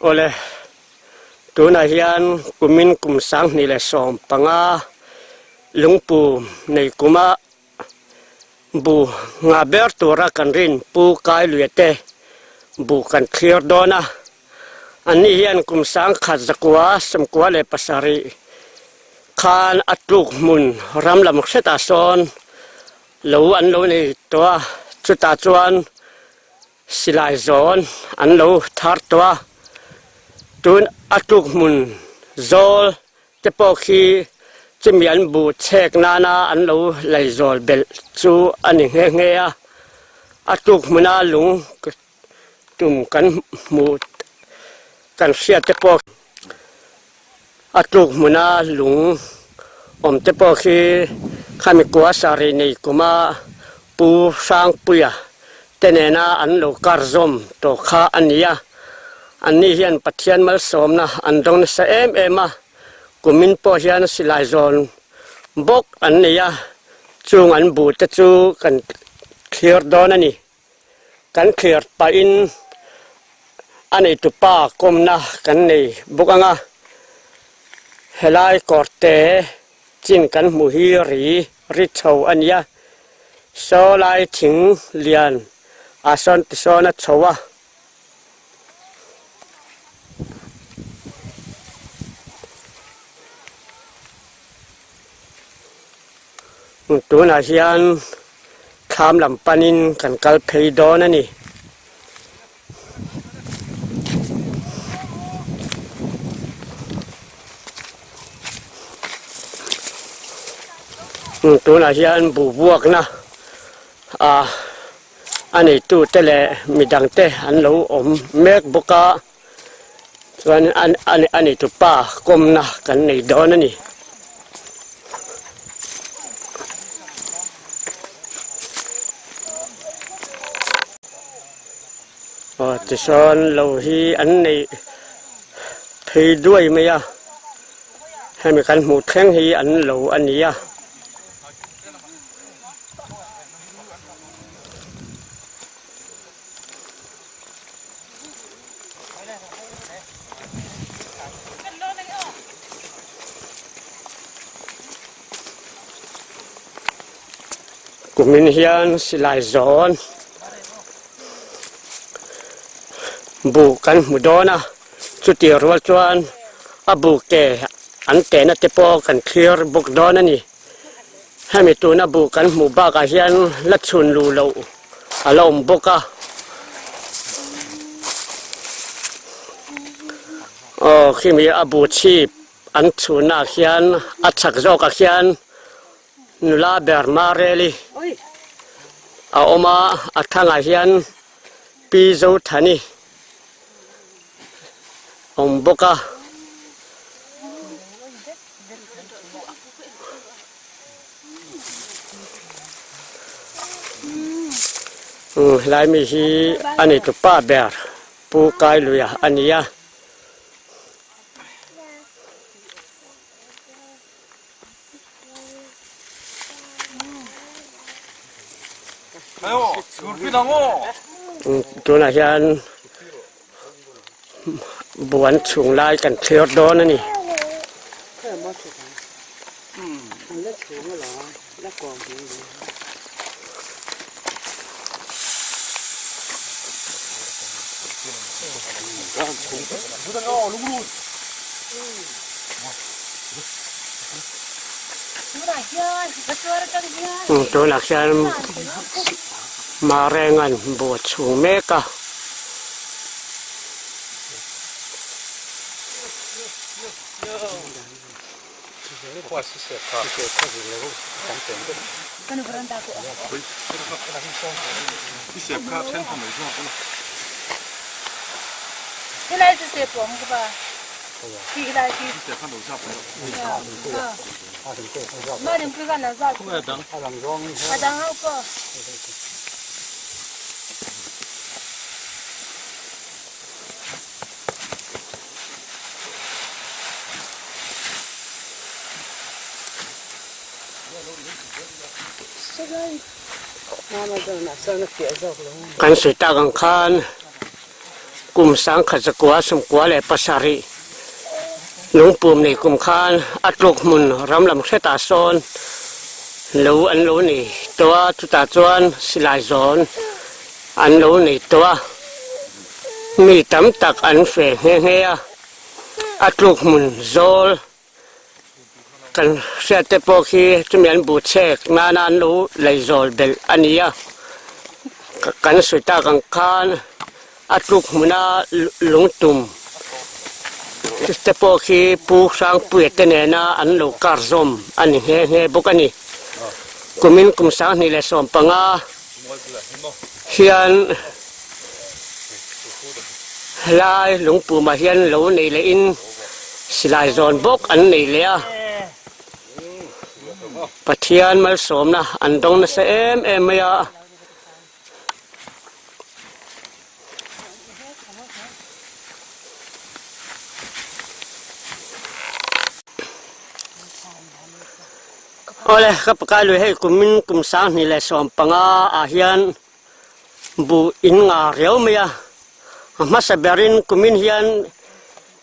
Awle, tunah hian kumin kum 2015 lungpu nei kuma bu ngah ber tura kan rin Pu Kailuia te bu kan thlir dawn a. Anni hian kum 1997 khan a tluk hmun ram lam hretah sawn lo an lo nei tawh a, chutah chuan Silai zawn an lo thar tawh a, tun a tluk hmun zawl te pawh khi chumi an buh chhek nana an lo lei zawl belh chu a ni nghe nghe a, a tluk hmuna lung tum kan hmuh kan hriat te pawh a tluk hmuna lung awm te pawh khi khami kua sarih nei kuma Pu Hrangpuia te nena an lo kar zawm tawh kha a ni a, anni hian Pathian malsawmna an dawng nasa em em a, kumin pawh hian silai zawn bawk an nei a, chung an bu te chu kan thlir dawn a ni. Kan thlir pahin a neitupa kawmna kan nei bawk ang a, helai kawrte chin kan hmuh hi ri ri chho a nia, saw lai thing lian ah sawn tisawn a chho a. Tunah hian thlam lam panin kan kal phei dawn a ni. Tunah hian buh buakna ah a neitute leh midangte an lo awm mek bawk a. Chuan a neitu pa kawmna kan nei dawn a ni. Aw tisawn lo hi an nei phei duai mai a, hemi kan hmuh thleng hi an lo a ni a. Kumin hian silai zawn buh kan hmu dawn a, chutih rual chuan a buh ke an tehna te pawh kan thlir bawk dawn a ni. Hemi tuna buh kan hmuh bakah hian la chhun luh loh a la awm bawk a. Aw khimi a buh chhip an chhunah khian a chhak zawkah khian nula ber Mareli a awm a, a thangah hian Pi Zothani a awm bawk a. Helai mi hi a ni tu pa ber Pu Kailuia a ni a. Tunah hian buan chhung lai kan thlir dawn a ni. Tunah khian Marenga'n buh a chhung mek a. Kan sawi tak ang khan. Kum 1997 lungpum nei kum khan a tluk hmun ram lam hretah sawn lo an lo nei tawh a, chutah chuan silai zawn an lo nei tawh a, mi tam tak an fe nghe nghe a, a tluk hmun zawl kan hriat te pawh khi chumi an bu chhek nana an lo lei zawl belh a ni a, kan sawi tak ang khan a tluk hmuna lungtum te pawh khi Pu Hrangpuia te nena an lo kar zawm a ni nghe nghe bawk a ni. Kumin kum 2015 hian helai lungpumah hian lo nei lehin silai zawn bawk an nei leh a, Pathian malsawmna an dawng nasa em em mai a. Awle ka pakai lui hei kumin kum 2015 ah hian Buh in nga riau mai a, a hmasa berin kumin hian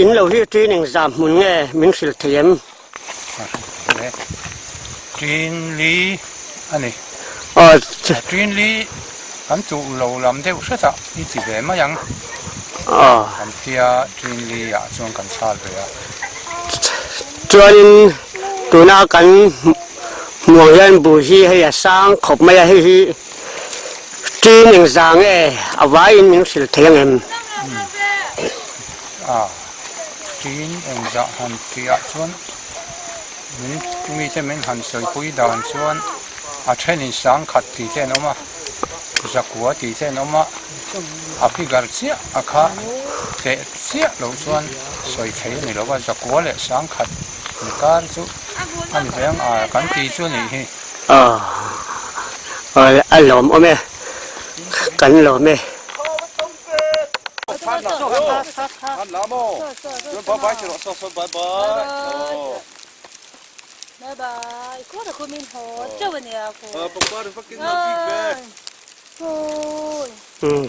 in lo hi training zam hmun nge min hrilh thei em? Ṭin li a ni. Aw. Ṭin li kan chuh lo lam deuh hret a, i ti ve mai ang. Aw. Kan tia ṭin li ah chuan kan chhal ve a. Chuanin tuna kan hmuh ang hian buh hi hei a sang khawp mai a, hei hi Tin engzah nge a vaiin min hrilh thei ang em? A, tin engzah han tihah chuan min mite min han sawipui dan chuan a thenin sangkhat tih te an awm a, zakua tih te an awm a, a figure chiah a kha teh chiah loh chuan sawi thei a ni lo va, zakua leh sangkhat inkar chu a ni ve ang a kan ti chu a nih hi. Aw a lawm awm e kan lawm e.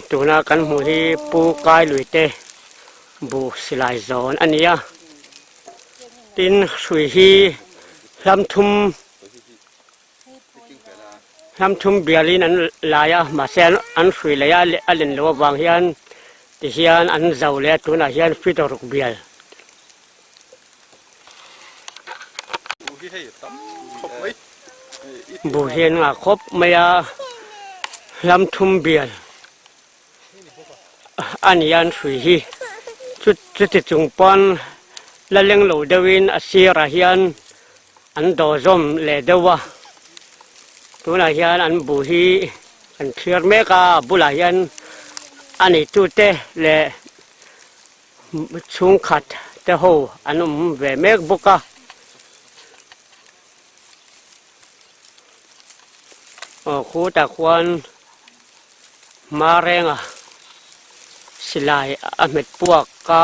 Tuna kan hmuh hi Pu Kailuite buh silai zawn a ni a, tin hrui hi hlam thum Hnam thum bialin an lai a, mahse an hrui leh a a len loh avang hian tihian an zo leh a, tunah hian feet ruk bial. Buh hi an ngah khawp mai a, hlam thum bial a ni a an hrui hi. Chuti chung pawn la leng lo deuhin a sirah hian An daw zawm leh deuh a, tunah hian an buh hi an thlir mek a, a bulah hian a neitute leh chhungkhat te ho an awm ve mek bawk a. Aw khutah khuan hma renga silai a hmet puak a.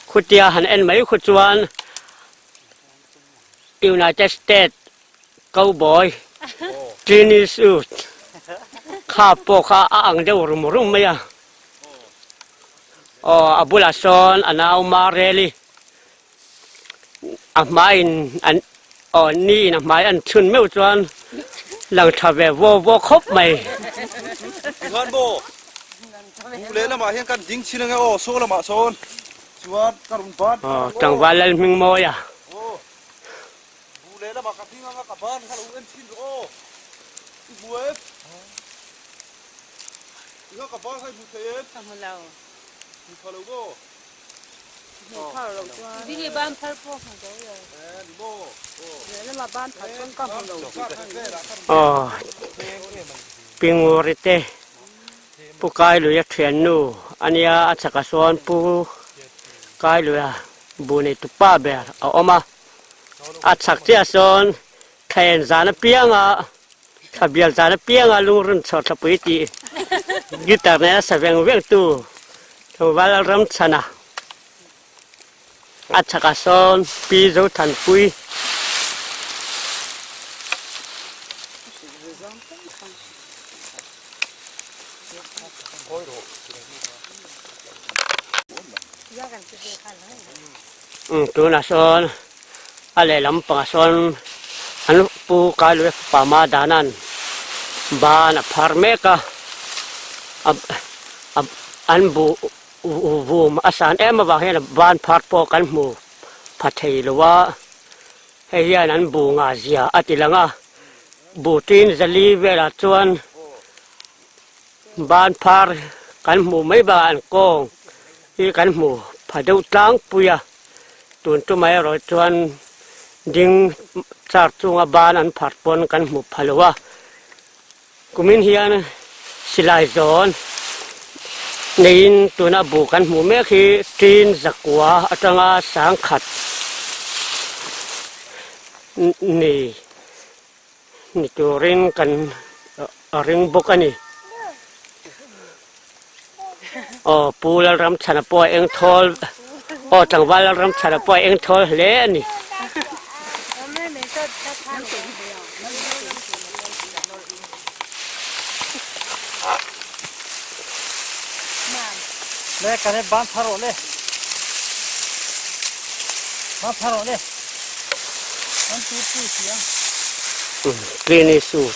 Khutia han en mai khu chuan United States Cowboy Clint Eastwood kha pawh kha a ang deuh rum rum mai a. Aw a bulah sawn a nau Mareli a hmaiin an aw niin a hmai an chhun meuh chuan lang tha ve vaw vaw khawp mai. Tikhan maw buh leh lamah hian kan ding chin ange aw saw lamah sawn chuan ka rawn ban Aw tlangval Lalhmingmawia. Aw buh leh lamah ka ding anga ka ban kha lo en chin rawh aw i hmu em? Tikhan ka ban kha i hmu thei em? Ka hmu lo. Hmu pha lo maw? Aw Pi Nguri te Pu Kailuia thiannu a nia a chhakah sawn Pu Kailuia bu neitu pa ber a awm a, a chhak chiah sawn thlaen zan apianga thla bial zan apianga lungrun chhawr thlapui tih guitar nena sa veng veng tu Tlangval Ramchhana a chhakah sawn Pi Zothanpui. Umm tunah sawn a lehlam pangah sawn an pu Kailui fapa Madana'n ban a phar mek a, an buh vum a san em avang hian a ban phar pawh kan hmu pha thei lo a, hei hian an buh ngah zia a ti lang a, buh tin zali velah chuan Ban phar kan hmuh mai bakah an kawng hi kan hmu pha deuh tlangpui a, tun tumah erawh chuan ding char chunga ban an phar pawn kan hmu pha lo a, kumin hian silai zawn neiin tuna bu kan hmuh mek hi tin zakua atanga sangkhat ni. Ni turin kan ring bawk a ni. Aw Pu Lalramchhana pawh a eng thawl aw tlangval Lalramchhana pawh a eng thawl hle a ni. Clean issue.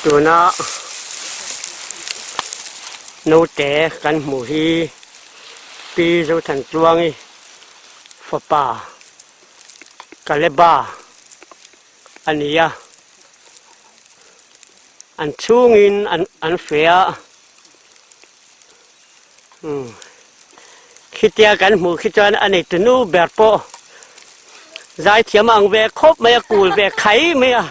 Tuna naute kan hmuh hi Pi Zothantluangi fapa Kaleba a ni a, an chhungin an feh a, umm khitia kan hmuh khi chuan a neitu nu ber pawh zaithiam ang ve khawp mai a, kul ve khai mai a.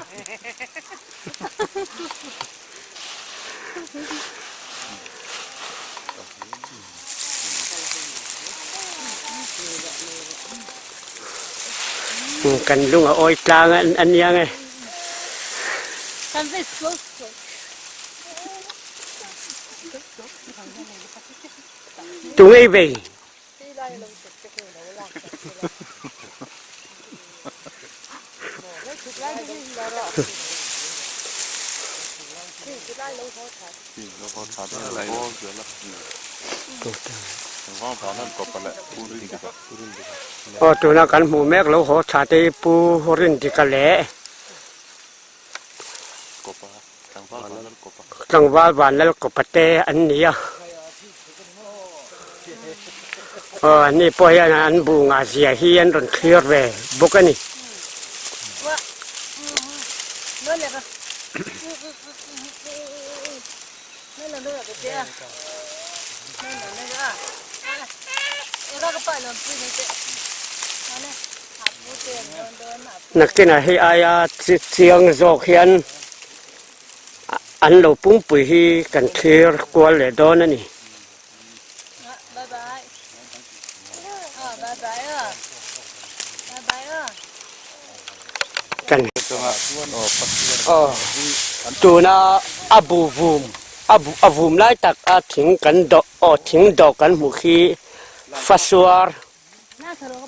Kan lung a awi tlang a nia nge. Tu ngei vei. Aw tuna kan hmuh mek lo haw tha te hi Pu Rindika leh Tlangval Vanlalkawpa te an ni a. Aw anni pawh hian an bu ngah zia hi an rawn thlir ve bawk a ni. Nakinah hei aia chiang zawk hian an lo pumpui hi kan thlir kual leh dawn a ni. Kan tuna a bu vum a vum lai tak a thing kan dawh aw thing dawh kan hmuh khi fasuar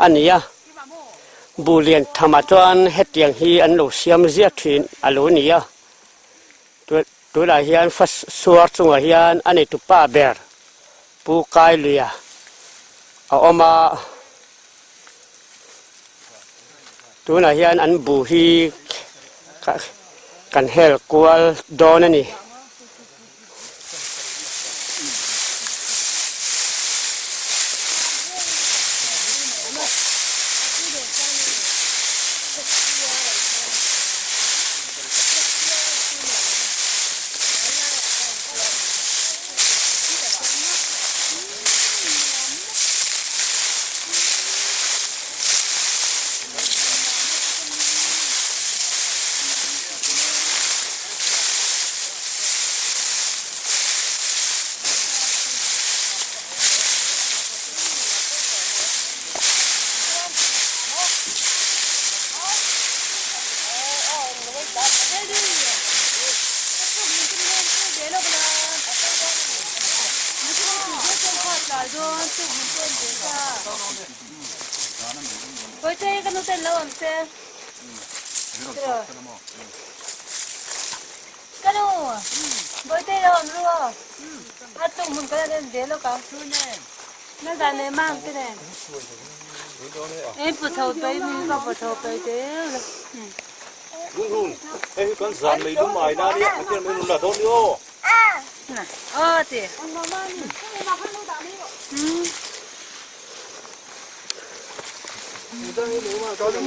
a ni a bu lian thamah chuan hetiang hi an lo siam ziah thin a lo ni a. Tunah hian fa suar chungah hian a neitu pa ber Pu Kailuia a awm a, tunah hian an bu hi kan hel kual dawn a ni.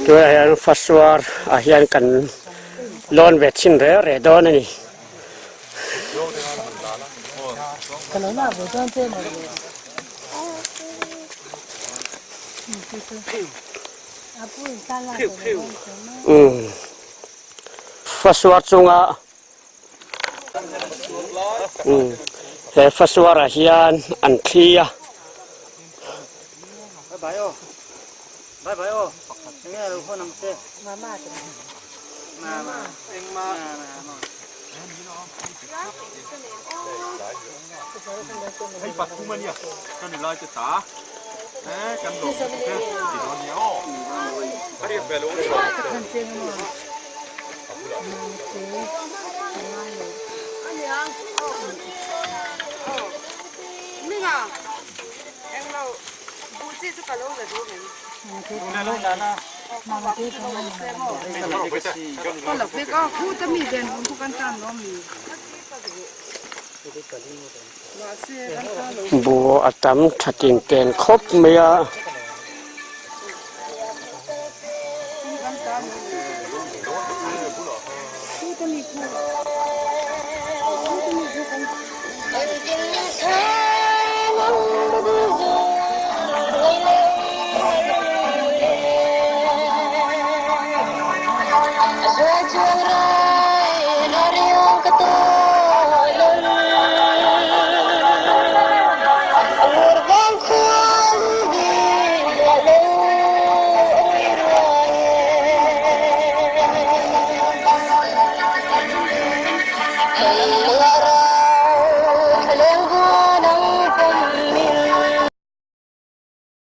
Tunah hian fasuar ah hian kan lawn ve chhin reu reh dawn a ni. Fasuar chunga he fasuar ah hian an thli a. Buh a tam tha tin ten khawp mai a.